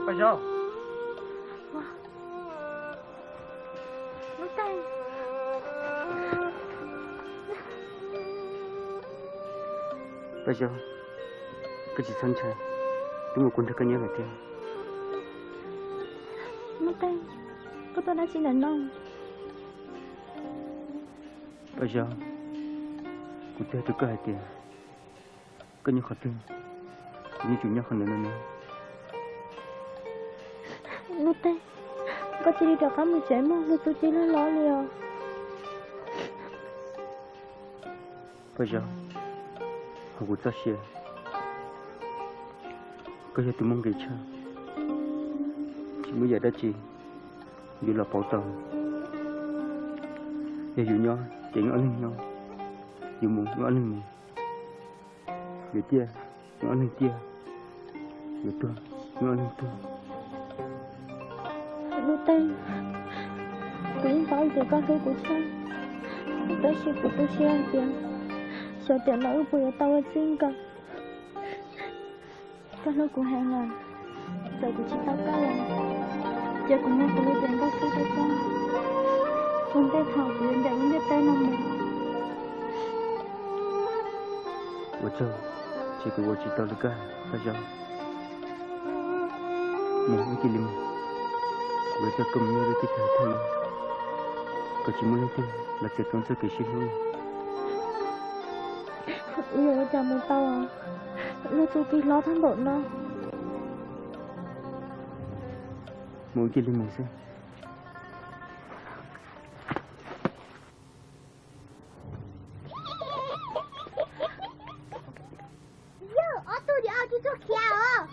Paj Zaub. Nuj Teej. Paj Zaub, koj tsis txhob ntshai, twb mus kuv nrog koj nyob lawm thiab. Nuj Teej, koj tuaj dab tsi ntawm no? Paj Zaub, kuv twb hais rau koj hais tias koj nyob qhov twg, kuv yeej tsuas nyob qhov ntawd no ne. Nuj Teej, koj cia li rov qab mus tsev mog, luag txuj ci loj hlob li os. Paj Zaub, hauv kuv txoj sia, koj yog tus muaj nqis tshaj, tsis muaj yam dab tsi yuav los pauv tau. Yog yus nyob ces wb ob leeg nyob, yus mus wb ob leeg mus, yus ciaj wb ob leeg ciaj, yus tuag wb ob leeg tuag. Nuj Teej, kuv yeej paub tias koj hlub kuv tshaj, tab sis kuv tu siab hais tias xyov tiam no wb puas yuav tau ua txij nkawm. Koj hlub kuv heev lawm, txawm kuv tsis tau koj los, cia kuv muab kuv lub cev nkauj xwb rau koj, ua ntej thaum kuv yuav ncaim lub ntiaj teb no mus. Ua tsaug, ces kuv ua tsis tau li koj, Paj Zaub. Mus, wb cia li mus. Kuv yuav coj koj mus nyob lub teb chaws thaj yeeb, kom tsis muaj leej twg los txiav txim txoj kev sib hlub. Yuav ua cas mus tau, luag txuj ci hlob tag npaum no. Mus, wb cia li mus xwb. Yog ob tug niag tsis txuag khiav os.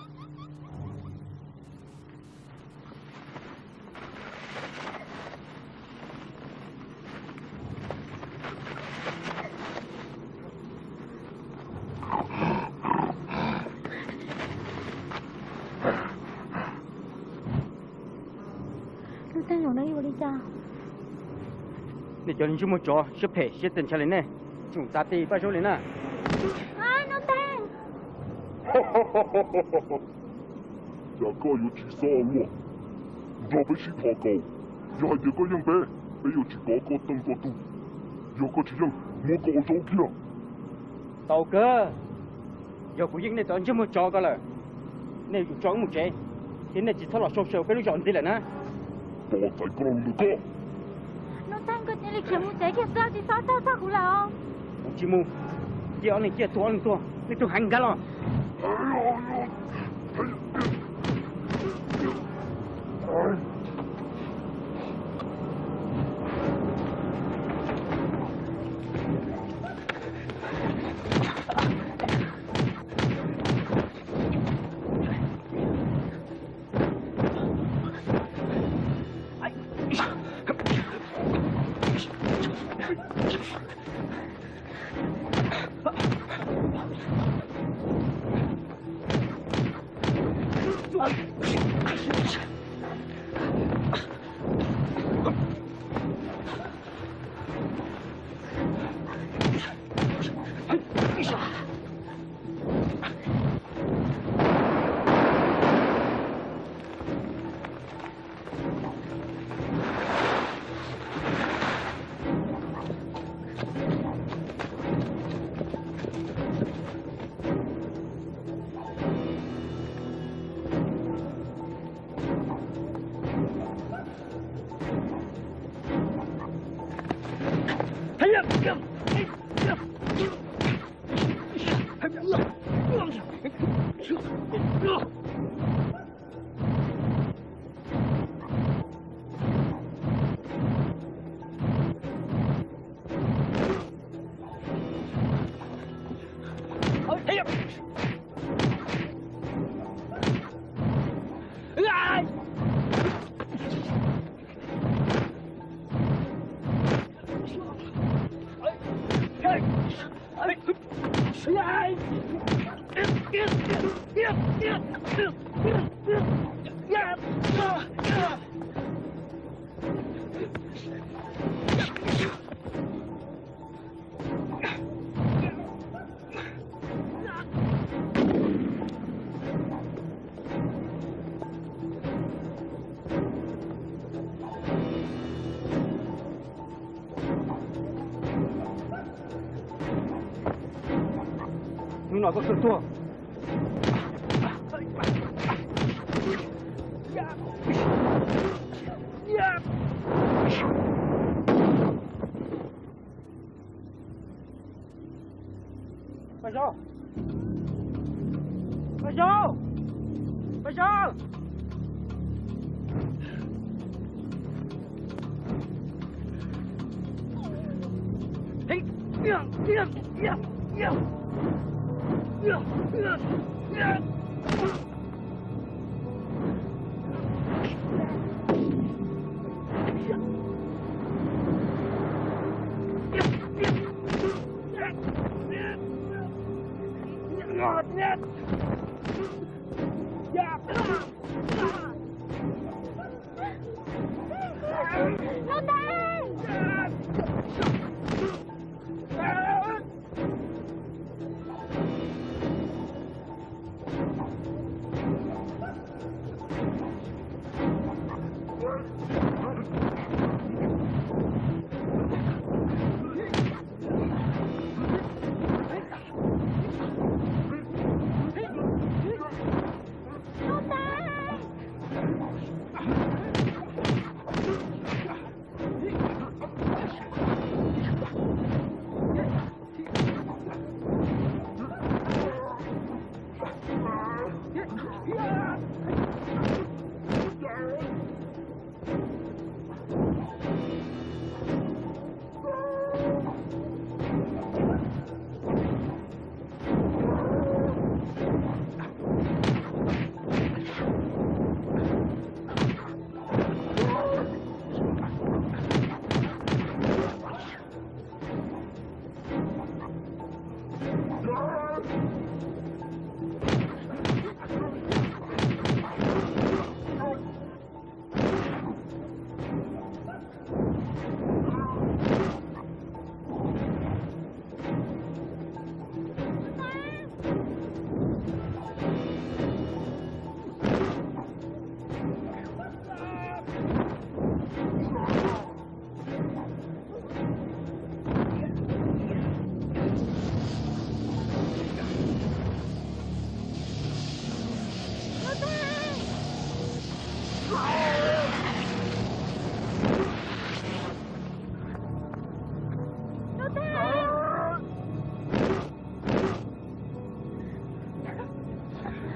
Lub teeb no yuav ua li cas? Nej cov ntsej muag tsov siab phem siab txawv ntshav li nej, tseem txav ti Paj Zaub li na. Nuj Teeb, cas koj yuav tsis xob ua luaj? Nrog peb sib thov kaus, yog hais tias koj yeej peb, peb yuav tsis kov koj teej koj tug. Yog koj tsis yeej, muab koj ua zaub kiag. Tau kawg, yog kuv yeej nej cov ntsej muag tsov ko lawm, nej yuav tsum tso wb mus tsev, thiab nej tsis txhob los sau se peb lub zos ntxiv lawm na. Tos txais koj lus ntawm koj. Nuj Teeb, koj cia li khiav mus tsev kiag xwb, tsis txhob txhawj txog kuv lawm os. Kuv tsis mus, cia ob leeg ciaj tuag ob leeg tuag, nej tuag heev nkag los. Hnub no koj kawg tuag. Paj Zaub! Paj Zaub! Paj Zaub!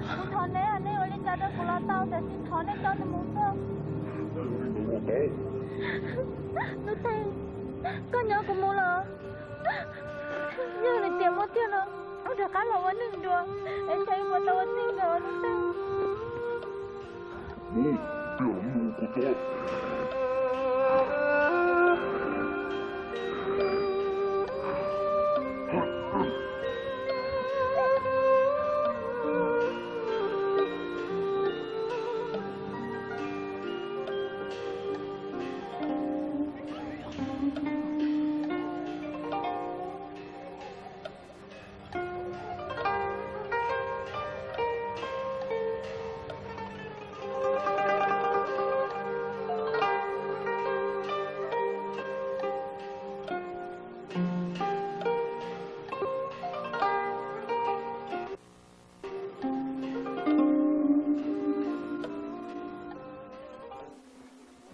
Kuv thov neb, neb ua li cas rau kuv los tau, tiam sis thov neb coj nws mus xwb. Nuj Teem, koj nyob kuv mus los? Yog hais tias muaj tiag no, kuv rov qab los ua neeg dua, es xyov yuav puas tau ua txij nkawm Nuj Teem.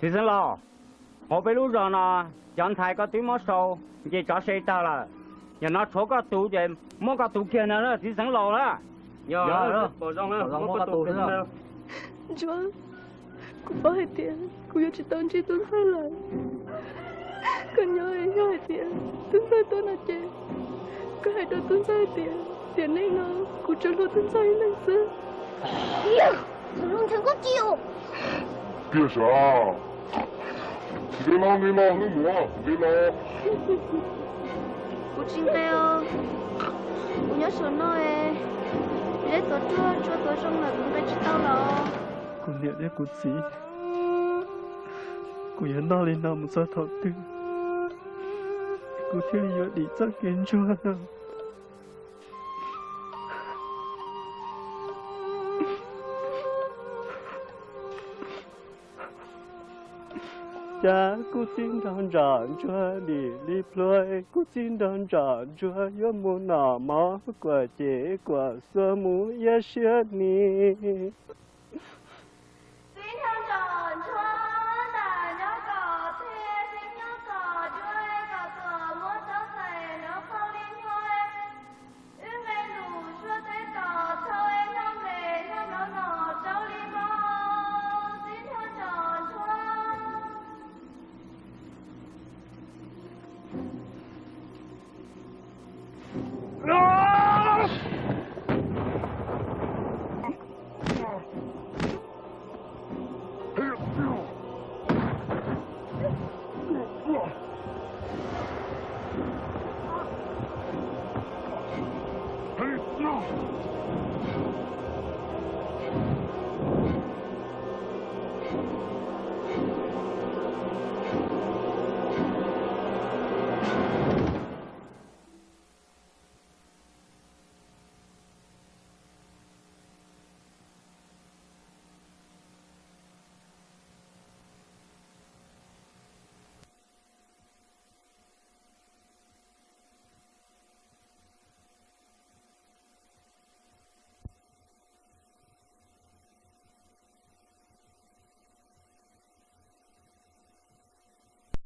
Txiv xeev laus, hauv peb lub zos no, cov ntxhais koj twb muab sau nce tsov se tag lawm. Yog no tshuav koj tus ces muab koj tus kiag no na, txiv xeev laus na. Ntsuag, kuv paub hais tias kuv yuav tsis tau ntsib tub ntxawg lawm. Koj nyob, yog hais tias tub ntxawg tuaj no ces koj hais rau tub ntxawg tias tiam neej no kuv tsuas hlub tub ntxawg ib leeg xwb. Tiag sav, nqe no nqe no, hnub mus nqe no. Kuv tsis nqe os, kuv nyob saum no es zeb tuav ruaj tsua tuav zoo lawm kuv nqe tsis tau los. Kuv niam thiab kuv txiv, kuv yuav noj li no mus txog thaum twg, kuv thiaj li yuav dim txoj kev ntsuag no? Cas kuv txiv nraug ntsoj ntsuag dim li plhuav, kuv txiv nraug ntsoj ntsuag yuav mus noj mov, kuam ces kuam xuas mus iab siab nis.